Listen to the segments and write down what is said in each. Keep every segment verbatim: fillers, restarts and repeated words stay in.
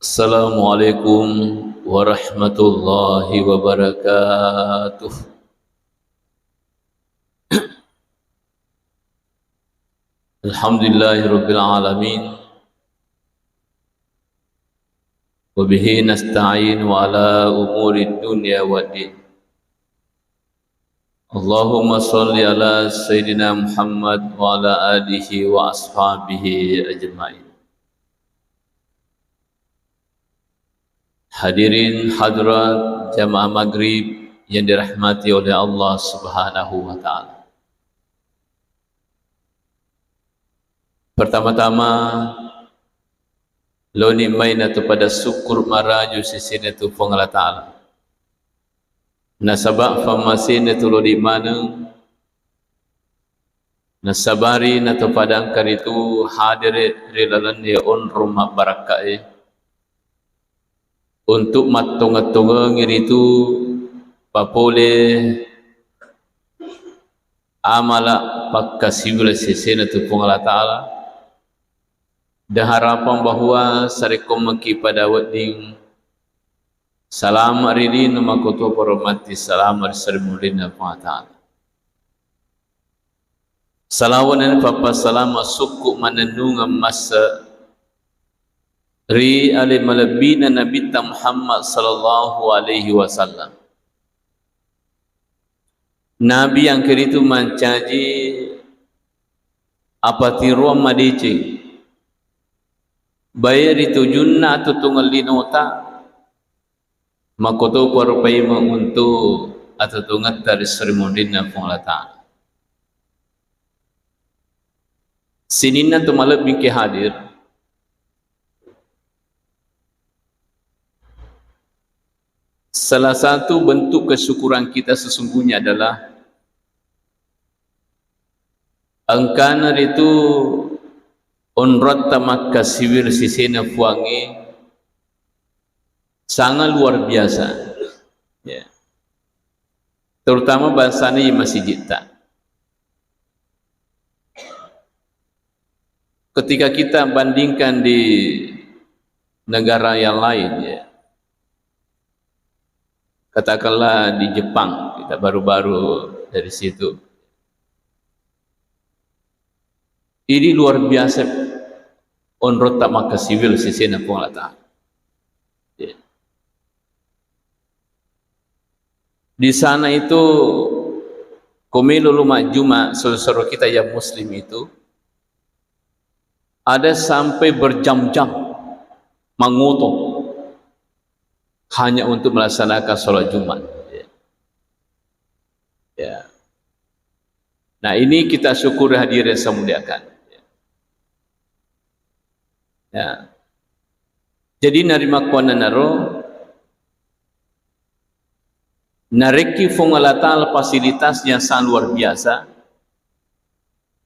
Assalamualaikum warahmatullahi wabarakatuh. Alhamdulillahirabbil alamin. Wa bihi nasta'in wa ala umuri dunya waddin. Allahumma shalli ala Sayyidina Muhammad wa ala alihi wa ashabihi ajma'in. Hadirin hadirat jamaah maghrib yang dirahmati oleh Allah Subhanahu wa Ta'ala. Pertama-tama, loni mai natu pada syukur maraju sisine tu Puang Allah Ta'ala. Nasaba fammasine tu loni maneng, nasabari natu pada engka ritu hadere ri lalenna onrong mabbarakkae. Untuk mattongeng-tongengi ritu papole amala pakkasiwila sesena tu Puang Allah Ta'ala, dan harapan bahwa sarekko maki pada wedding salama ri lino, makoto poro matti salama ri sarimurinna Puang Allah Ta'ala. Salawat dan pappasalama sukku manennungeng masse ri ale malebbina Nabitta Muhammad sallallahu alaihi wasallam. Nabi yang kiritu mancaji apatiroang madeceng, baik ri tujunna atau tungeng linota, makoto kuarupai untuk atau tungetta ri sarimurinna Puang Allah Ta'ala. Sininna tu malebbi ke hadir, salah satu bentuk kesyukuran kita sesungguhnya adalah engkana ritu onrotta makkasiwir sisena Puangnge sangat luar biasa. Ya. Terutama bangsana i masijitta. Ketika kita bandingkan di negara yang lain, ya, katakanlah di Jepang, kita baru-baru dari situ. Ini luar biasa onrotta makkasiwir sisena Puang Allah Ta'ala. Ya. Di sana itu, komelo lo majjuma, saudara-saudara kita yang muslim itu, ada sampai berjam-jam mengotong hanya untuk melaksanakan sholat Jumat. Ya. Ya. Nah, ini kita syukur hadirin yang saya muliakan. Ya. Jadi, narimakkuannanaro, narekki Fuang Allah Ta'ala fasilitas yang sangat luar biasa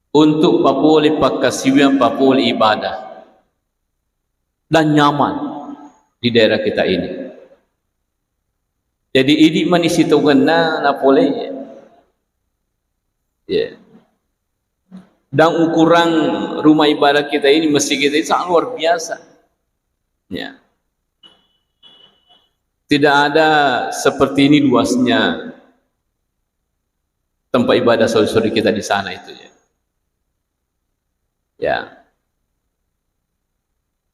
untuk papole pakkasiwiang, papole ibadah, dan nyaman di daerah kita ini. Jadi, idi mani sitongenna napole. Ya. Dan ukuran rumah ibadah kita ini, masjid kita ini sangat luar biasa. Ya. Tidak ada seperti ini luasnya tempat ibadah saudara-saudari kita di sana itu, ya. Ya.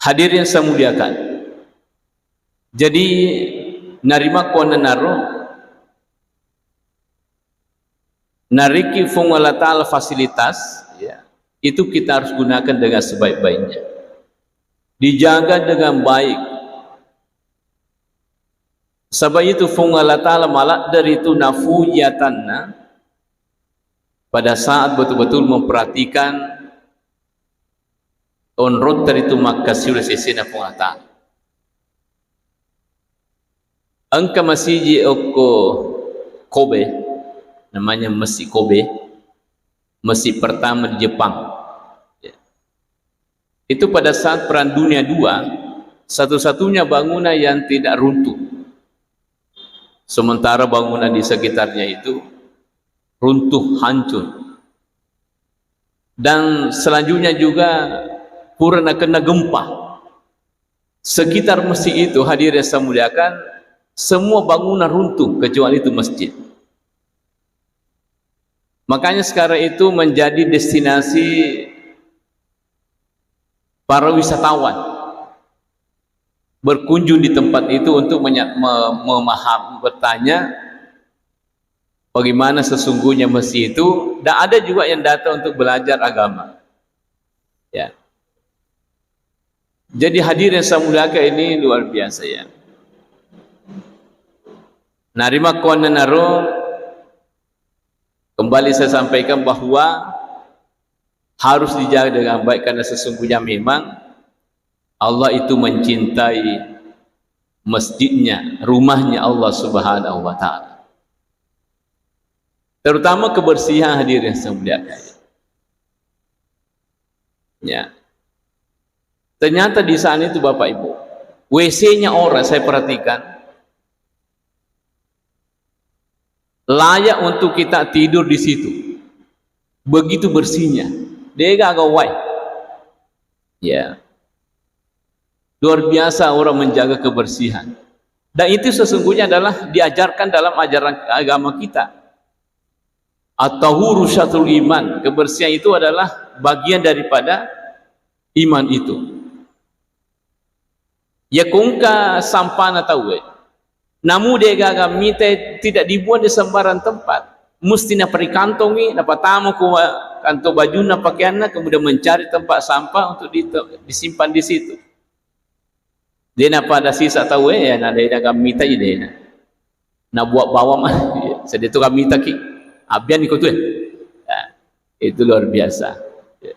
Hadirin yang saya muliakan. Jadi, narimakkuannanaro, narekki Fuang Allah Ta'ala fasilitas, ya, itu kita harus gunakan dengan sebaik-baiknya. Dijaga dengan baik. Sebab itu Fuang Allah Ta'ala maladde ritu nafuji atanna pada saat betul-betul memperhatikan onrotta ritu makkasiwir sesena Fuang Allah Ta'ala. Engka masiji okko Kobe, namanya Masjid Kobe, masjid pertama di Jepang. Ya. Itu pada saat Perang Dunia dua, satu-satunya bangunan yang tidak runtuh. Sementara bangunan di sekitarnya itu runtuh, hancur. Dan selanjutnya juga pura nakena gempa. Sekitar masjid itu, hadirin yang saya muliakan, semua bangunan runtuh kecuali itu masjid. Makanya sekarang itu menjadi destinasi para wisatawan berkunjung di tempat itu untuk menya-, me-, memaham-, bertanya bagaimana sesungguhnya masjid itu, dan ada juga yang datang untuk belajar agama. Ya. Jadi hadirin yang saya muliakan, ini luar biasa, ya. Nah, rimakkuannanaro, kembali saya sampaikan bahwa harus dijaga dengan baik, karena sesungguhnya memang Allah itu mencintai masjidnya, rumahnya Allah Subhanahu wa Ta'ala. Terutama kebersihan, hadirin yang saya muliakan. Ya. Ternyata di sana itu, Bapak Ibu, W C-nya orang, saya perhatikan, layak untuk kita tidur di situ. Begitu bersihnya. De'gaga wae. Ya. Luar biasa orang menjaga kebersihan. Dan itu sesungguhnya adalah diajarkan dalam ajaran agama kita. At-tahuru syatrul iman. Kebersihan itu adalah bagian daripada iman itu. Yakko engka sampana tauwe, namu de'gaga mita, tidak dibuang di sembarang tempat. Musti naparikantongi, napatama ko wa-, kanto bajunna, pakaianna, kemudian mencari tempat sampah untuk di-, disimpan di situ. De'na pada sisa tauwe, ya, na de'na gammita, ya, de'na. Na buat bawang, sedih tu gammita ki. Abian iko tu, ya. Ya, itu luar biasa. Ya.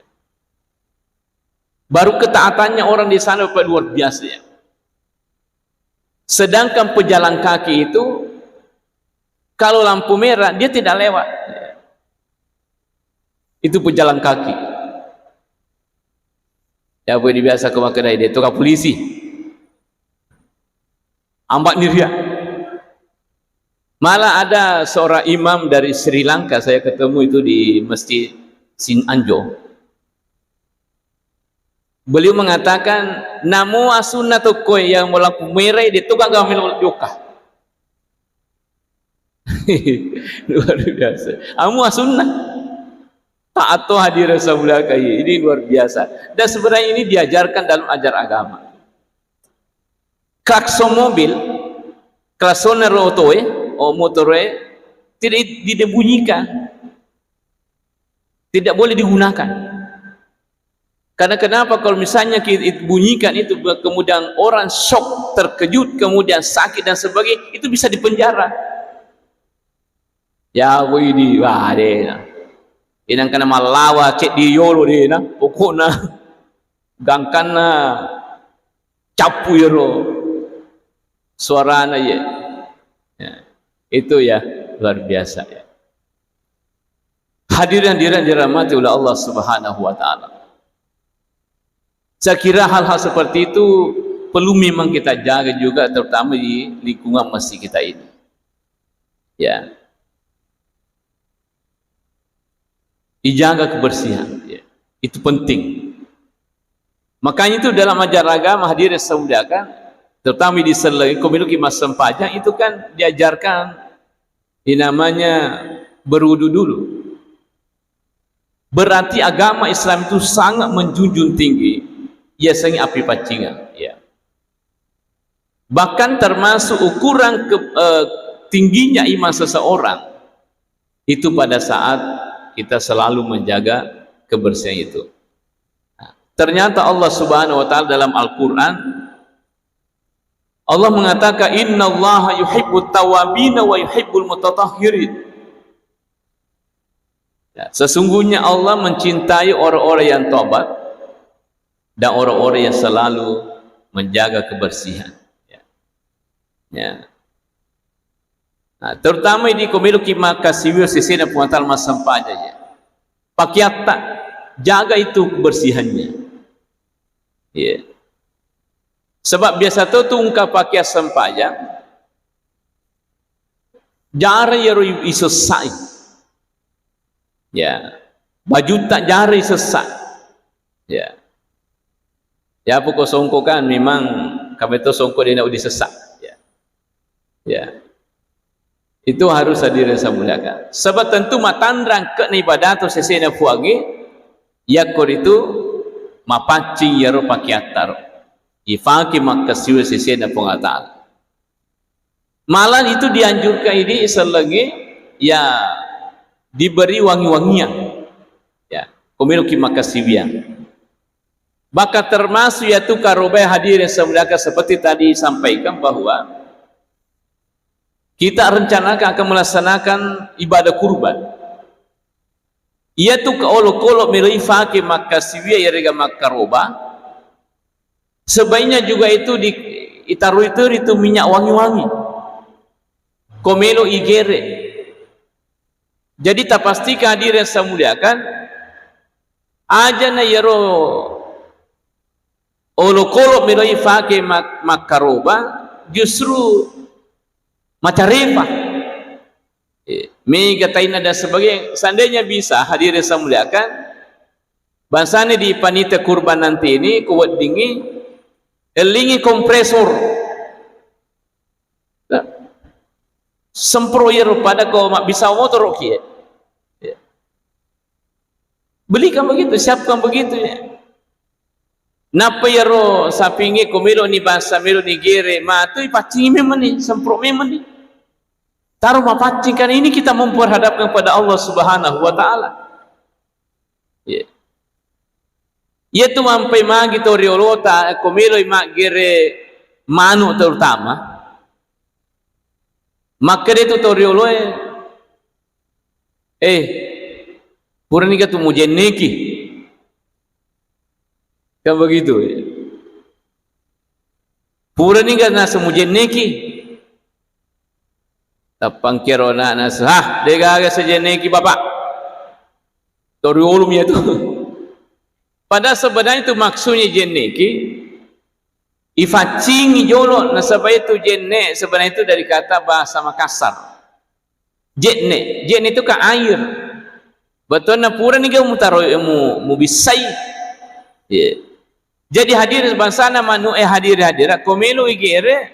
Baru ketaatannya orang di sana, Bapak, luar biasa, ya. Sedangkan pejalan kaki itu, kalau lampu merah, dia tidak lewat. Itu pejalan kaki. Ya, boleh biasa ke makedai dia, tukang polisi. Ambak niria. Malah ada seorang imam dari Sri Lanka, saya ketemu itu di Masjid Sin Anjo. Beliau mengatakan, "Namu asunna tokkoe yang mula kumerai di tukang gamil jokka." Luar biasa. Amu asunna. Taat to, hadirin yang saya muliakan. Ini luar biasa. Dan sebenarnya ini diajarkan dalam ajar agama. Klakson mobil, klaksonna ro otoe, o, motoroe, tidak dibunyikan. Tidak boleh digunakan. Karena kenapa? Kalau misalnya ki-, it-, bunyikan itu, be-, kemudian orang shock, terkejut, kemudian sakit dan sebagainya, itu bisa dipenjara. Ya, widi, wah, de'na. Inang kena mallawa, ceddi yolo de'na. Pokokna gangkanna cappu yero suarana ye. Ya. Itu ya luar biasa, ya. Hadirin, hadirin dirahmati oleh Allah Subhanahu wa Ta'ala. Saya kira hal-hal seperti itu perlu memang kita jaga juga, terutama di lingkungan masjid kita ini. Ya. Dijaga kebersihan, ya. Itu penting. Makanya itu dalam ajaran agama, hadirin yang saya muliakan, terutama di Seleng, komiluki massempajang itu kan diajarkan yang namanya berwudu dulu. Berarti agama Islam itu sangat menjunjung tinggi, ya, seng api pacingan, ya. Bahkan termasuk ukuran ke-, eh, tingginya iman seseorang itu pada saat kita selalu menjaga kebersihan itu. Nah, ternyata Allah Subhanahu wa Ta'ala dalam Al-Quran, Allah mengatakan, "Innallaha yuhibbut tawabina wa yuhibbul mutatahhirin." Ya, sesungguhnya Allah mencintai orang-orang yang tobat dan orang-orang yang selalu menjaga kebersihan. Ya. Ya. Nah, terutama ini komiluki makkasiwiyo sesena Puang Ta'ala massempajang, ya. Pakeatta, jaga itu kebersihannya. Ya. Sebab biasa tu tungka pakeang sempajang, jara yero isessai. Ya. Bajutta jara isessa. Ya. Ya, poko songko kan memang Kami to songko dena udi sesak. Ya. Ya. Itu harus hadirin saya muliakan. Sebab tentu matanrang ke ibadah tu sesena puangi, yakko itu mapaccing yaro pakiattaro. Ifaki makkasiwi sesena Puang Allah Ta'ala. Malah itu dianjurkan ini selagi ya diberi wangi-wangian. Ya, komeloki makkasiwiang. Bahkan termasuk yaitu karobai hadirin saya muliakan seperti tadi sampaikan bahwa kita rencanakan akan melaksanakan ibadah kurban. Iyatu ke olokolo melo ifake makkasiwia yarega makkaroba, sebaiknya juga itu di, itaroi-toi ritu minyak wangi-wangi. Komelo igere. Jadi tapastikan hadirin saya muliakan, aja na yaro olokolo melo ifake mak-, makkaroba, justru macarepa. Eh, mega taina dan sebagainya. Seandainya bisa, hadirin saya muliakan, bangsani di panitia kurban nanti ini, ku weddingi, ellingi kompresor. Nah, sempro iyaro pada ko mabbisa motoro kie. Ya. Belikan begitu, siapkan begitu ya. Nappa iyaro sapinge ko melo ni basa, melo ni gere, matu ipaccingi memang ni, sempro memang ni. Taruh mapaccing, karena ini kita memperhadapkan pada Allah Subhanahu wa Ta'ala. Iya. Iya tu mampai magi to riolota, ko meloi maggere manu terutama. Makkeda tu to rioloe, "Eh, purani ga tu mujenneki?" Kan begitu, ya. "Purani ga nasu mujenneki?" Tappangkero ana'na, "Hah, degaga sejenneki, Bapak." To riolumi itu. Padahal sebenarnya itu maksudnya jenneki, ifaccingi jolo, nasaba itu jenne sebenarnya itu dari kata bahasa Makassar. Jenne, jenne itu kan air. Betulna purani ga mutaro mu, mubissai. Iya. Jadi hadir bangsana manu e hadir hadira, ko melo igere,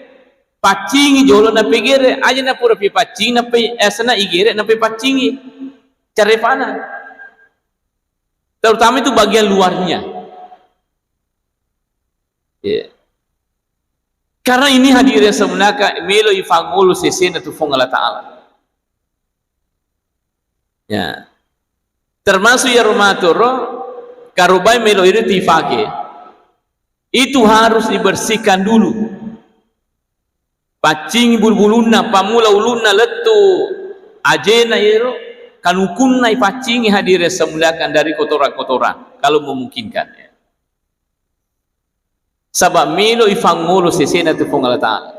paccingi jolo napegere, aja na pura pi paccing nape asana igere nape paccingi. Carepana. Terutama itu bagian luarnya. Iya. Karena ini hadirin sebenarnya melo ifangulu sesena tu Puang Allah Ta'ala. Ya. Termasuk ya romatoro, karubai melo itu ifake. Itu harus dibersihkan dulu. Paccingi bulu-bulunna, pammula ulunna lettu ajena ero, kanukunna ipaccingi hadirin semuliakan dari kotoran-kotoran, kalau memungkinkan. Saba melo ifangolo sesena tu Puang Allah Ta'ala.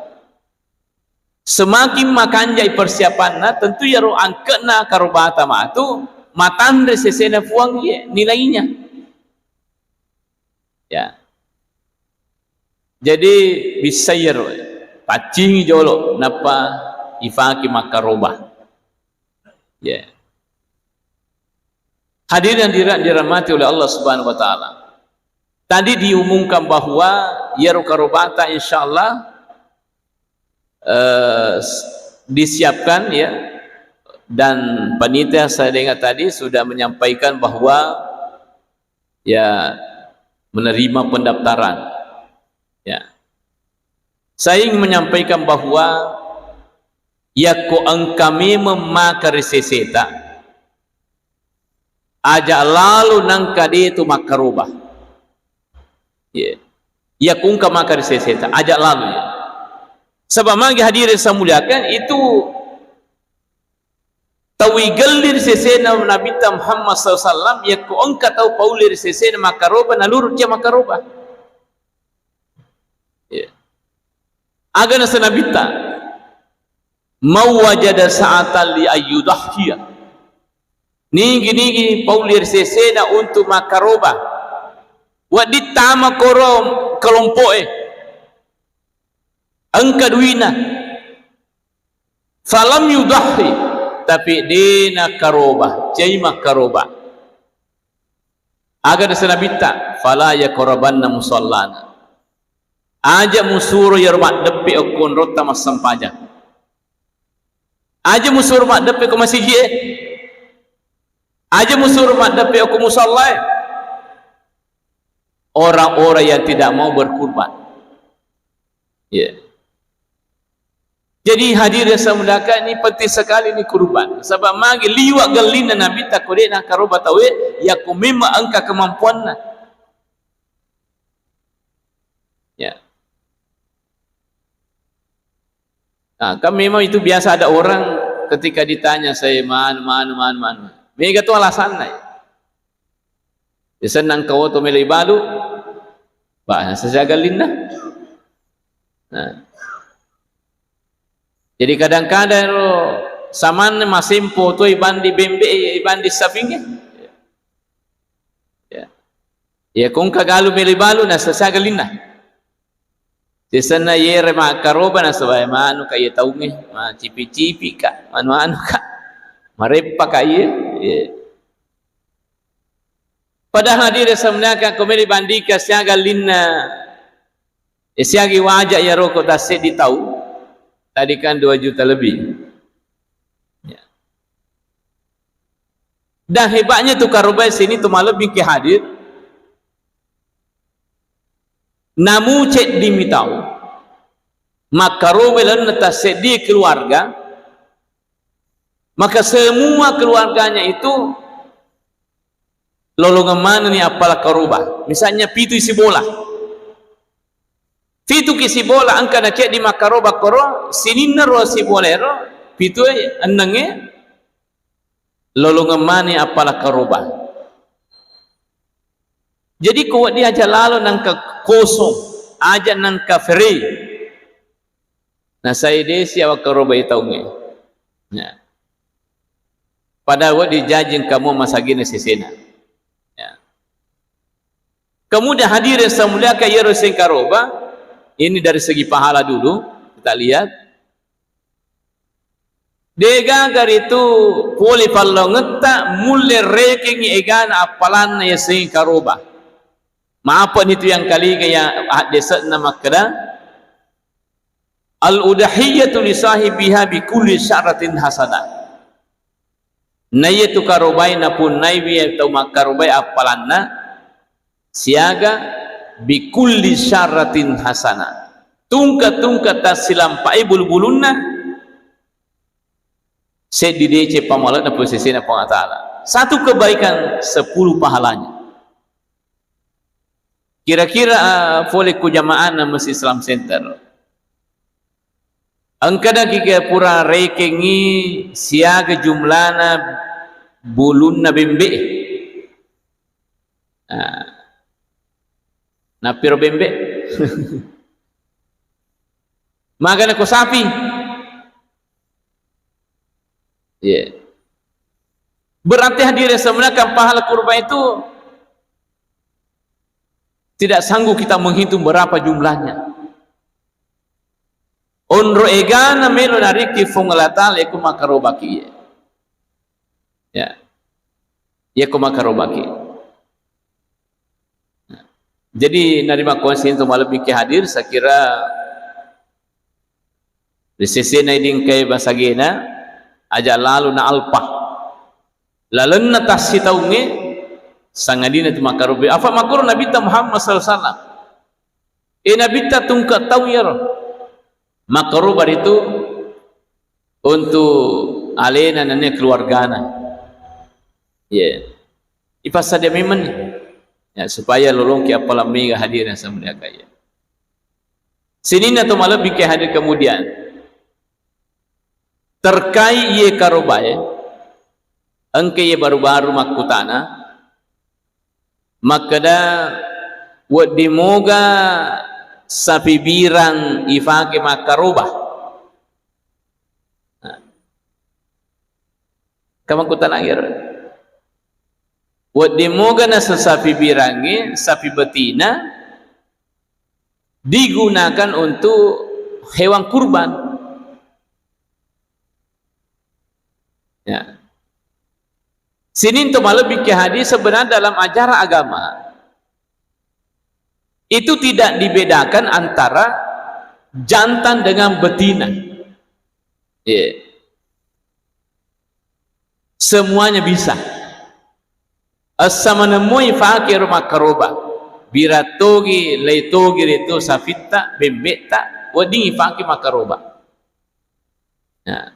Semakin makanjai persiapanna, tentu yaro angkena karobata matu, matanre sesena Puang ye, nilainya. Ya. Jadi bissai iyaro, paccingi jolo nappa ifaki makkaroba. Ya. Hadirin yang dira-, dirahmati oleh Allah Subhanahu wa Ta'ala. Tadi diumumkan bahwa iyaro karobata insyaallah, eh, s-, disiapkan ya, dan panitia saya dengar tadi sudah menyampaikan bahwa ya, menerima pendaftaran. Ya. Saya ingin menyampaikan bahwa yakko engka memeng maka ri seseta, aja lalo nangka de tu makkaroba. Ya. Yakko engka maka ri seseta, aja lalo ya. Sebab magi hadirin saya muliakan, itu tau igelli ri sesena Nabitta Muhammad sallallahu alaihi wasallam, yakko engka tau paulle ri sesena makkaroba, naluru cia makkaroba. Ya. Aga nasa Nabitta, "Mau wajada sa'atan li ayyudahhiya." Nigi-nigi paulle ri sesena untuk makkaroba. Wedding tama koro kelompo'e. Engka duina. Falam yudahhi, tapi de nakkaroba, cai makkaroba. Aga dasa Nabitta, fala yaqrabanna musallana. Aja musuro iyaro maddeppe okko onrotta massempajang. Aja musuro maddeppe ko masigi'e. Aja musuro maddeppe okko musallae. Orang-orang yang tidak mau berkurban. Ya. Jadi hadirin yang saya muliakan, ini penting sekali ini kurban. Sebab magi liwa' gellinna Nabitta ko de' nakaroba tauwe, yakko memang engka kemampuanna. Ya. Nah, kan memang itu biasa ada orang ketika ditanya saya, "Manu, manu, manu, manu." Mega tu alasanna, ya. Biasa nangka oto melo ibalu, bah, nasa siaga linna. Nah. Jadi kadang-kadang ro samanna masempo tu ibandi bembe, ibandi sapingnge. Ya. Ya, kongka galu melo ibalu, nasa siaga linna. Sisenna yere makkaroba nasaba manu ka iye taungnge, macipi-cipi ka, manu-anu ka, mareppa ka iye. Iye. Padahal hadirin semuanya ko melo ibandingkan siaga linna, eh, siagi waja iyaro ko tasseddi tau, tadi kan dua juta lebih. Ya. Dan hebatnya tu karobae sini tu malebbi ke hadir, namu ceddi mi tau makkaroba lalenna tasseddi keluarga, maka semua keluarganya itu lolongeng manenni appala karoba. Misalnya pitu isi bola. Pitu ki isi bola engka na ceddi makkaroba koro, sininna ro isi bola ero, pitu e, enneng e, lolongeng mani appala karoba. Jadi ko wedding aja lalo nangka kosong, aja nangka free. Nasai de' siaga karoba i taungnge. Ya. Padahal wedding jajing kamu masagina sesena. Ya. Kemudian hadirin saya muliakan, iyaro sengkaroba, ini dari segi pahala dulu, kita lihat. De'gaga ritu pole pallongetta mulle rekengngi egana appalanna iya sengkaroba. Mapa nitu yang kaliga ya haddese'na makkeda, "Al-udhiyatu li sahibiha bi kulli sya'ratin hasanah." Naiya tu karobae napunnaiwi tau makkarobae appalanna siaga bi kulli sya'ratin hasanah. Tungka-tungka tassilampae bulu-bulunna seddi deceng pamalena posisina Puang Allah Ta'ala. Satu kebaikan sepuluh pahalanya. Kira-kira, ah, fole ku jamaahna Masjid Islam Center. Engkana ki ke pura rekengngi siaga jumlana bulunna bembe. Ah. Napiro bembe? Magana ko sapi. Iya. Berarti hadirin sebenarnya kan pahala kurban itu tidak sanggup kita menghitung berapa jumlahnya. Onro egana melo nariki Fuang Allah Ta'ala iko makarobaki. Ya. Iko makarobaki. Jadi, narimakkuang sintu malebbi ke hadir, saya kira ri sesena idingkai basagena, aja lalu na alpa. Lalenna tassitaungnge, sangadina tu makaroba. Afa makuru Nabitta Muhammad sallallahu alaihi wasallam. E Nabitta tungka tau iyaro. Makaroba ritu untuk alena nennia keluargana. Iya. Ipassadia memang ni. Ya, supaya lolongki appalang mega hadir yang saya muliakan, ya. Sininna to malebbi ke hadir kemudian. Terkait iye karobae, engka iye baru-baru makkutana, makkeda, wedding moga sapi birang ifake makkaroba? Nah. Kamakkutanangngero. Wedding moga nasa sapi birangnge, sapi betina, digunakan untuk hewan kurban. Ya. Sininto malebbi ke hadis, sebenarnya dalam ajaran agama, Itu tidak dibedakan antara jantan dengan betina. Iya. Semuanya bisa. Essa manemmui fake ro makkaroba. Bira togi, lai togi ritu safitta, bembe'ta, wedding ifake makkaroba. Nah.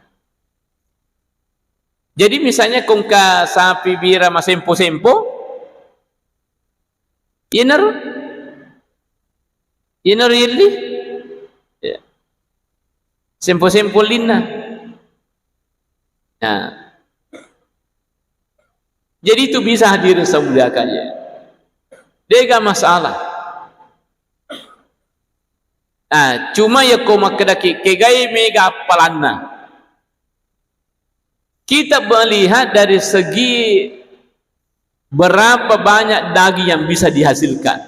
Jadi misalnya ko engka sapi bira masempo-sempo, iyanaro, iyanaro yelli, ya. Sempo-sempo linna. Nah. Jadi itu bisa hadirin saya muliakan ya. Dega masalah. Ah, cuma ya ko makkedaki kegai mega appalanna. Kita melihat dari segi berapa banyak daging yang bisa dihasilkan.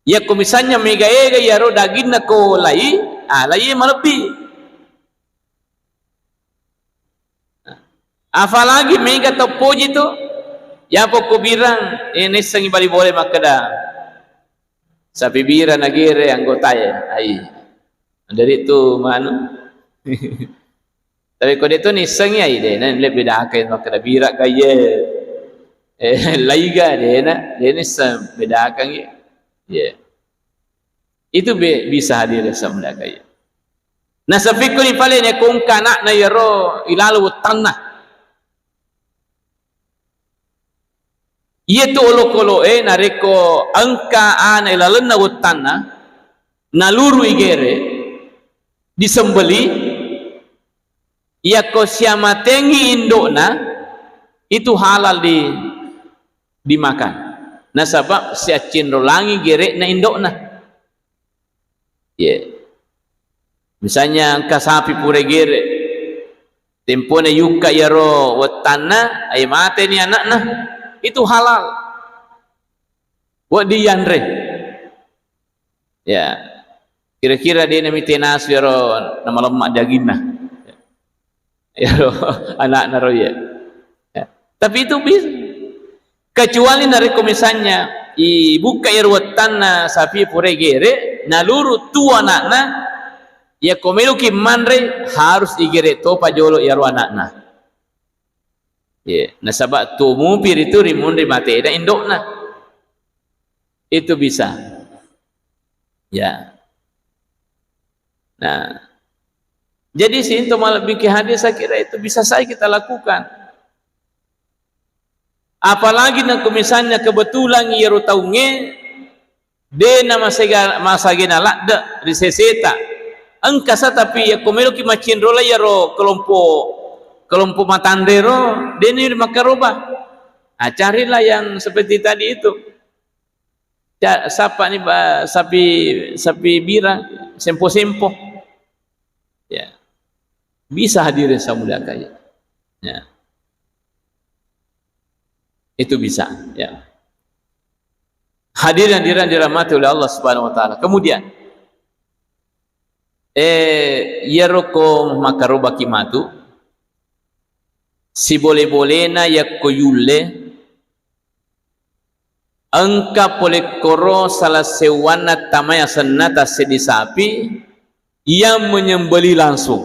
Ya ko misalnya mega ega yaro daginna ko lai, ah, lai malebbi. Apalagi mega tau poji tu, ya pokok birang, eh, nissengi bali boleh makkeda. Sapi bira nagere anggotae, ai. Dari tu manu. Tapi ko de tu nissengi ai de, na le bedakan makkeda bira gaye. Eh, laiga de na, de nisseng bedakan ye. Ye. Itu be-, bisa hadir sama gaye. Nasafikku ni pale ne kongka anakna yaro ilalo wettanna. Iyatu olokolo'e narekko engka ana ilalenna wettanna, naluru igere, disembeli, iyako siamatengngi indo'na, itu halal di-, dimakan. Nasaba siaccinrolangi gere'na indo'na. Ye. Misalnya engka sapi pura gere, tempona yukka iyaro wettanna, ai mateni anakna, itu halal. Wedding yanre. Ya. Kira-kira de namite nasu iyaro namalemma daginna. Iyaro anakna ro ye. Ya. Tapi itu bisa. Kecuali narekko misalnya ibukka iyaro wettanna sapi pura gere, naluru tuo anakna, yakko meloki manre harus igere topa jolo iyaro anakna. Ye, nasaba tuo mupi ritu rimunri matena indo'na. Itu bisa. Ya. Nah. Jadi sinto malebbiki hadir, saya kira itu bisa saja kita lakukan. Apalagi nako misalnya kebetulan iyaro taungnge de na masega-, masagena ladde ri seseta. Engka sa, tapi yakko meloki maccinrola iyaro kelompok, kelompok matanre ro, de ni makkaroba. Ah, carilah yang seperti tadi itu. Ca-, sapa ni ba-, sapi, sapi bira, sempo-sempo. Ya. Bisa hadirin saya muliakan, ya. Ya. Itu bisa, ya. Hadirin, hadirin dirahmati oleh Allah Subhanahu wa Ta'ala. Kemudian, eh, iyaro ko makkarobaki matu, sibole-bolena yakko yulle, engka pole koro salah seuwanna tamae asenna tasseddi sapi yang menyembelih langsung.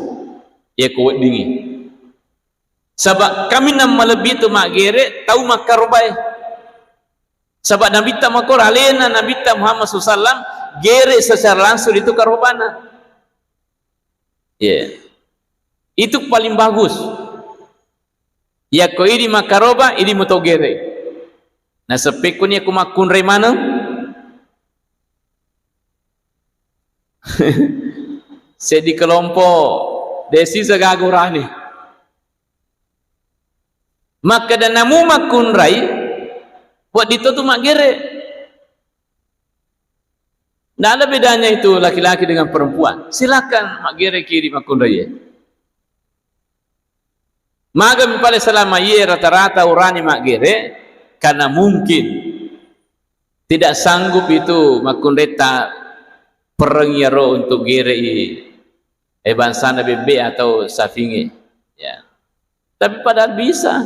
Yakko weddingi. Saba kaminang malebbi tu maggere tau makkarobae. Saba Nabitta makoro alena Nabitta Muhammad sallallahu alaihi wasallam gere secara langsung itu karobana. Iya. Itu paling bagus. Yakko idi makkaroba, idi muto gere. Naseppekku ni aku makkunrai maneng. Seddi kelompok, desi segaga urane. Makkeda namu makkunrai, wedding to tu maggere. Nggak ada bedanya itu laki-laki dengan perempuan. Silakan maggere kiri makkunrai. Magami pale selama iye rata-rata urani maggere, karena mungkin tidak sanggup itu makkunraita pereng iyaro untuk gerei, eh, bangsana bebbe atau safinge. Ya. Tapi padahal bisa.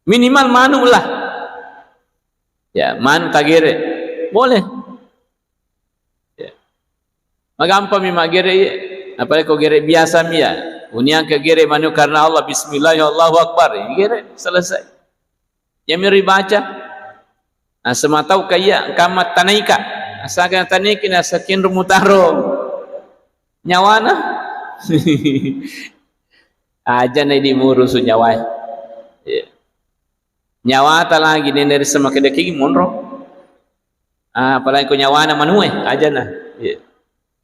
Minimal manuk lah. Ya, man tagere. Boleh. Ya. Magampang mi maggere, iya. Apalagi ko gere biasa mi ya. Uniang ke gere manu karena Allah, bismillah, ya Allahu Akbar. Ya, gere, selesai. Ya, mi ribaca. Nah, sematau kaya, engka mattanaika. Asalkan tanaiki, na sakinro mutaro nyawana. Aja na idi murusu nyawai. Ya. Nyawata lagi nene rissa makkeda kigi monro. Ah, apalagi ko nyawana manue, ajana. Iya.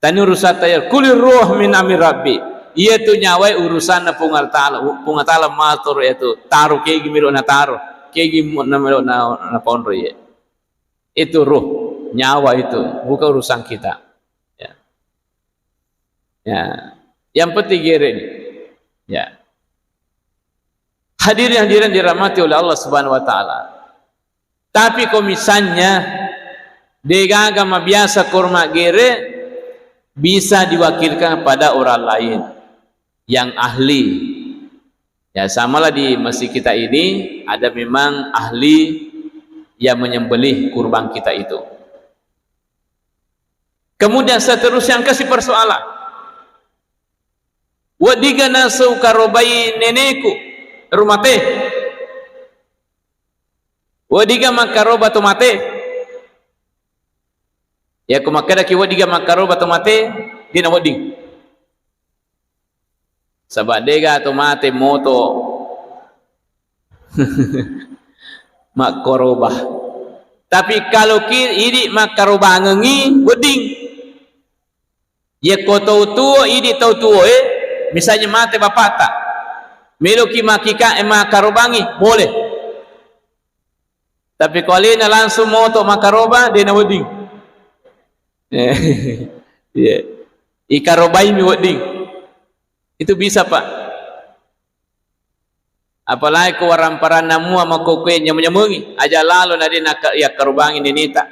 Tani urusatta ya, kulir ruh min amri rabbi. Iya tu nyawai urusanna Puang Allah Ta'ala. Puang Allah Ta'ala matur ya tu, taru kegi melo na taru, kegi mo-, na melo na, na ponro ya. Itu ruh, nyawa itu, bukan urusan kita. Ya. Ya. Yang penting gere ini. Ya. Hadirin hadirin dirahmati oleh Allah Subhanahu wa Ta'ala. Tapi ko misalnya degaga mabiasa korma gere, bisa diwakilkan pada orang lain yang ahli. Ya, samalah di masjid kita ini ada memang ahli yang menyembelih kurban kita itu. Kemudian seterusnya engkasi persoalan. Weddinga naseng ukarobai neneku rumate. Weddinga makkaroba to mate. Yakko makkedaki weddinga makkaroba to mate, dena wedding. Saba dega to mate moto makkoroba. Tapi kalau ki idi makkarobangengi wedding. Yakko tau tuo, idi tau tuo e, misalnya mate bapakta, meloki makika e makkarobangi, boleh. Tapi ko alena langsung moto makkaroba, dena wedding. Iya. Ikarobaimi wedding. Itu bisa, Pak. Apalagi ko waramparanna mua makkokkoe nyameng-nyamengi, aja lalo na de naka-, yakkarobangi neneta.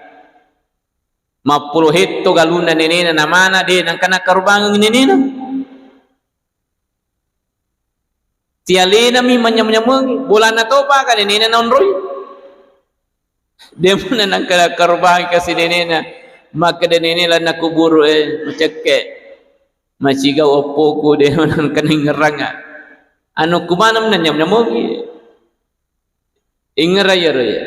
Mappulo hetto galunna nenena namana de nangka nakkarobangengi nenena. Tialenami manyameng-nyamengi, bolana topa ka nenena naonroi. De muna nangka nakkarobangi kasi nenena, makkeda nene lanna kuburu e, macekke. Macigau oppoku de nangka naingerranga. Anu kumana muna nyam-, nyamogi. Ingera iyaro iya.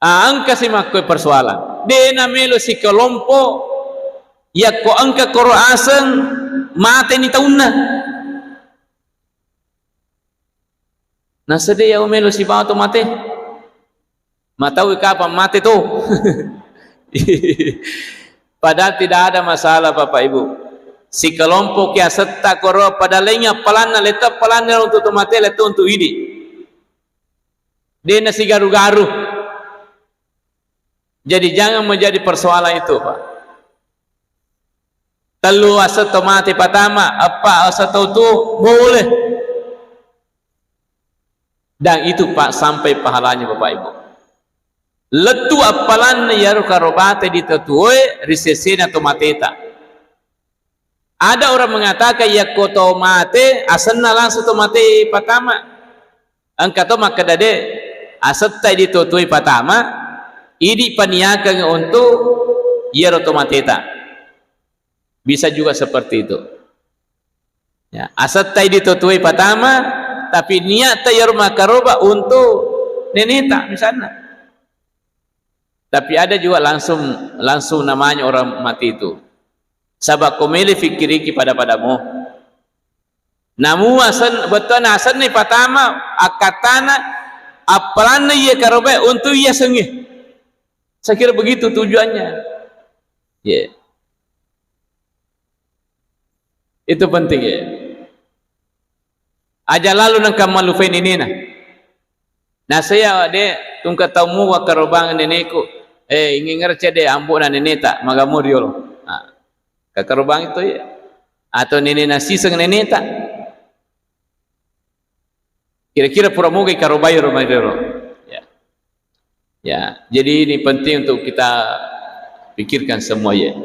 Ah, engka si makkoe persoalan. De namelo sikelompo yakko engka koro aseng mateni taunna. Nasede ya melo sibawa to mate. Mataui kapang mate to. Padahal tidak ada masalah, Bapak Ibu. Sikelompok ki asetta koro, pada laingngi appalanna, lettu appalanna untuk to mate, lettu untuk idi. De nasigaru-garu. Jadi jangan menjadi persoalan itu, Pak. Tellu aseng to mate patama, eppa aseng to tuo, boleh. Dan itu, Pak, sampai pahalanya, Bapak Ibu. Lettu appalanna iyaro karobate di to tuoe ri sesena to mateta. Ada orang mengatakan, yakko to mate, asenna langsung to mate patama. Engka to makkeda de, asetta di to tuoe patama, idi paniakeng untuk iyaro to mateta. Bisa juga seperti itu. Ya, asettai di to tuoe patama, tapi niatta iyaro makkaroba untuk neneta misalna. Tapi ada juga langsung, langsung namanya orang mati itu. Saba ko mele fikkiriki pada-padamu. Namu asen-, bettuanna asenna patama, akkattana, appalanna iya karobae untuk iya sengnge. Saya kira begitu tujuannya. Ya. Itu penting ya. Aja lalu nengka mallupai nenena. Nasea de, tungka tau muwa karobang neneku. Eh, ingengera cede ambo na neneta, magamu riolo. Nah, kakarobang itu ya. Atau nenena siseng neneta. Kira-kira pura moga ikarobai ro mairero. Ya. Ya, jadi ini penting untuk kita pikirkan semua ya.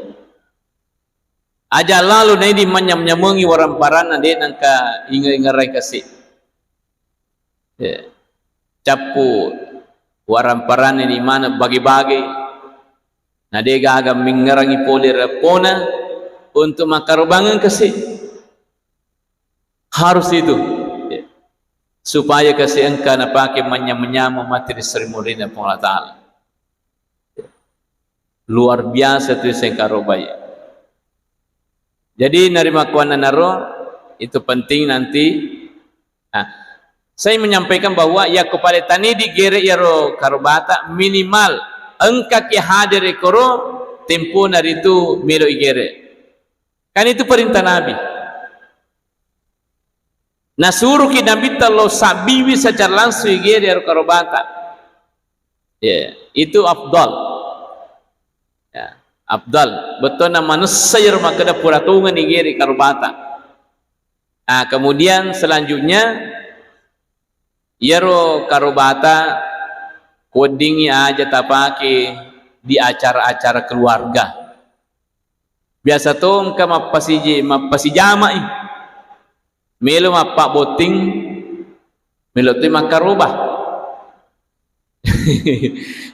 Aja lalu na idi manyam-nyamengi waramparanna de nangka inge-ingerai kasi. Ya. Cappu Waramparanni ni maneng bage-bage. Na de gaga mingngerangi pole reppona untuk makkarobangeng kasi. Harus itu. Supaya kasi engka napake manynyameng-nyameng mate ri seri murinna Puang Allah Ta'ala. Luar biasa tu seng karobai. Jadi narimakkuannanaro itu penting nanti. Nah, saya menyampaikan bahwa yakko pale tani digere iyaro karobata minimal engkaki hadere koro tempona ritu melo igere. Kan itu perintah Nabi. Nasuruki Nabitta lo sabbiwi secara langsung igere iyaro karobata. Ya, itu afdal. Ya, afdal. Bettuanna manessa iyaro makkeda pura tongeng igere karobata. Nah, kemudian selanjutnya iyaro karobata kuweddingi aja tapake di acara-acara keluarga. Biasa to engka mappasiji-, mappasijamai. Melo mappabotting, melo toi makkaroba.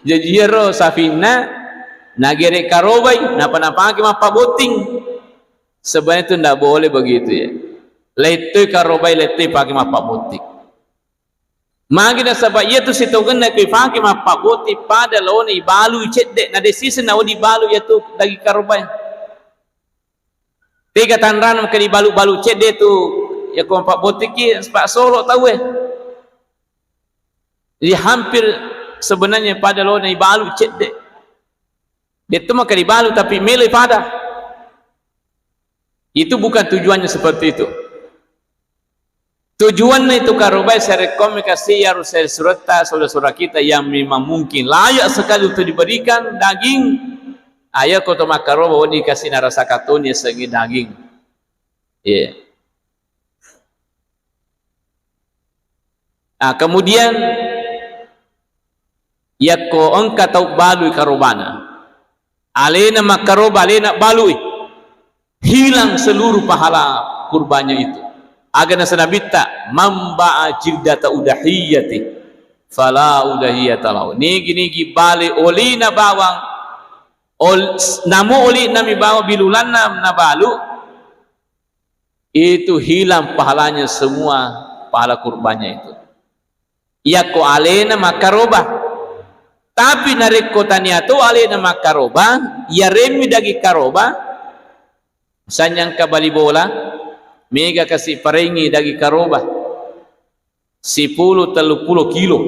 Jaji iyaro safinna nagere karobai, napa napake mappabotting. Sebenarnya itu ndak boleh begitu ya. Lettoi karobai, lettoi pake mappabotting. Magi nasaba iyatu sitongenna ko ifake mappabotting pada laona ibalui cedde, na de siseng nawedding ibalu iyatu daging karobai. Tega tanrana maka dibalu-balu cedde tu, yakko mappabottingki, saba solo tauwe. Jadi hampir sebenarnya pada laona ibalu cedde. Detto maka dibalu tapi melo pada. Itu bukan tujuannya seperti itu. Tujuanna itu karobai sarekkomi kasi iyaro sere suretta, saudara-saudara kita yang memang mungkin layak sekali untuk diberikan daging, ayo ko to makkaroba wedding kasi narasakang toni yasengnge daging. Iya. Nah, kemudian yakko engka tau balui karobana, alena makkaroba, alena balui, hilang seluruh pahala kurbannya itu. Aga naseng Nabitta, "Man ba'a jildata udahiyati, fala udahiyata lahu." Nigi-nigi bale olina bawang, ol-, namu olina mi bawang bilulanna nabalu, itu hilang pahalanya semua, pahala kurbannya itu. Yakko alena makkaroba. Tapi narekko tania to alena makkaroba, yaremmi daging karoba, misalnya engka bali bola, mega kasi parengi daging karoba, sipulu, telluppulo kilo.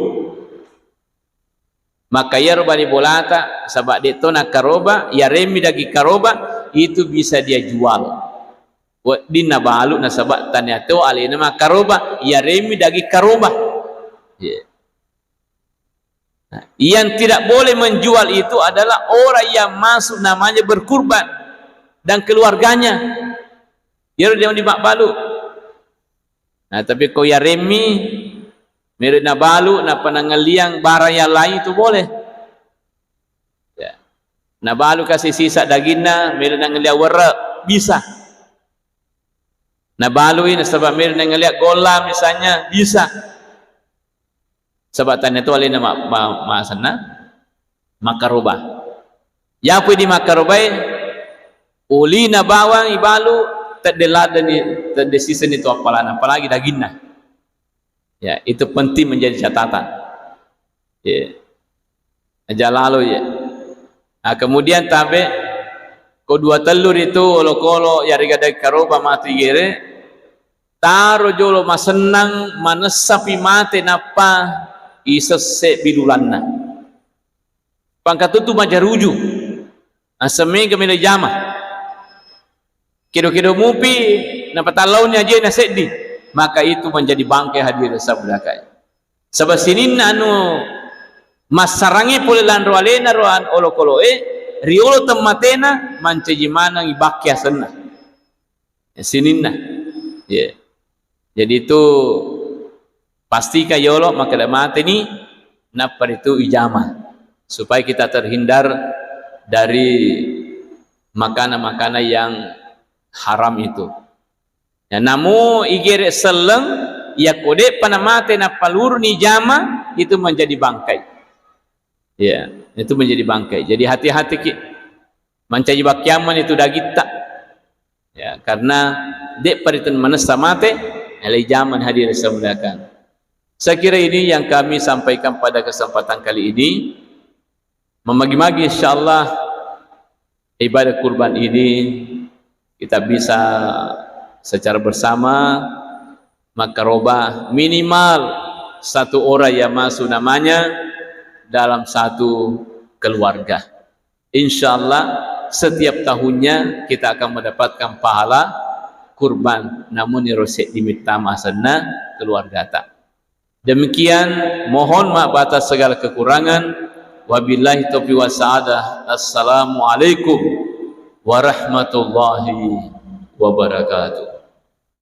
Maka iyaro bali bolata, saba de to nakkaroba, yaremmi daging karoba, itu bisa dia jual. Wedding nabalu nasaba tania to alena makkaroba, yaremmi daging karoba. Iya. Nah, yang tidak boleh menjual itu adalah orang yang masuk namanya berkurban dan keluarganya. Iyaro dia mabbalu. Nah, tapi ko yaremmi, melo nabalu, napa nangelliang barang yang lain itu boleh. Ya. Nabalu kasi sisa daginna, melo nangelliang werre, bisa. Nabalui nasaba melo nangelliang golla misalnya, bisa. Saba tania to alena ma-, ma-, masenna makkaroba. Yapo di makkarobai, olina bawang ibalu, tedde ladeni, tedde siseni to appalana, apalagi daginna. Ya, itu penting menjadi catatan. Ya. Aja lalo ya. Nah, kemudian tabe ko dua tellu ritu olokolo yarega daging karoba matu igere, taro jolo masennang manessapi mate nappa isesse bilulanna. Pangkatutu majaruju. Asemmega melo jama. Kedo-kedo mupi, napatallauni ajena seddi, maka itu menjadi bangkai hadirin sabda kai. Saba sininna anu massarangi pole lanro alena ro an-, olokoloe, riolo temmatena mancaji maneng ibakke asenna. Sininna. Iya. Jadi itu pastikan yolo makkeda mateni, nappa ritu ijama, supaya kita terhindar dari makanan-makanan yang haram itu. Ya, namu igere selleng, yakko de'pa namate nappaluruni jama, itu menjadi bangkai. Ya, itu menjadi bangkai. Jadi hati-hati ki. Mancaji bakkiamman itu dagitta. Ya, karena de' pariten manessa mate, alai zaman hadir semuliakan. Saya kira ini yang kami sampaikan pada kesempatan kali ini. Memagi-magi insyaallah ibadah kurban ini kita bisa secara bersama makaroba minimal satu orang yang masuk namanya dalam satu keluarga. Insyaallah setiap tahunnya kita akan mendapatkan pahala kurban, namun iro seddi mittama asenna keluargata. Demikian, mohon maaf atas segala kekurangan. Wabillahi taufiq wasa'adah. Assalamualaikum warahmatullahi wabarakatuh.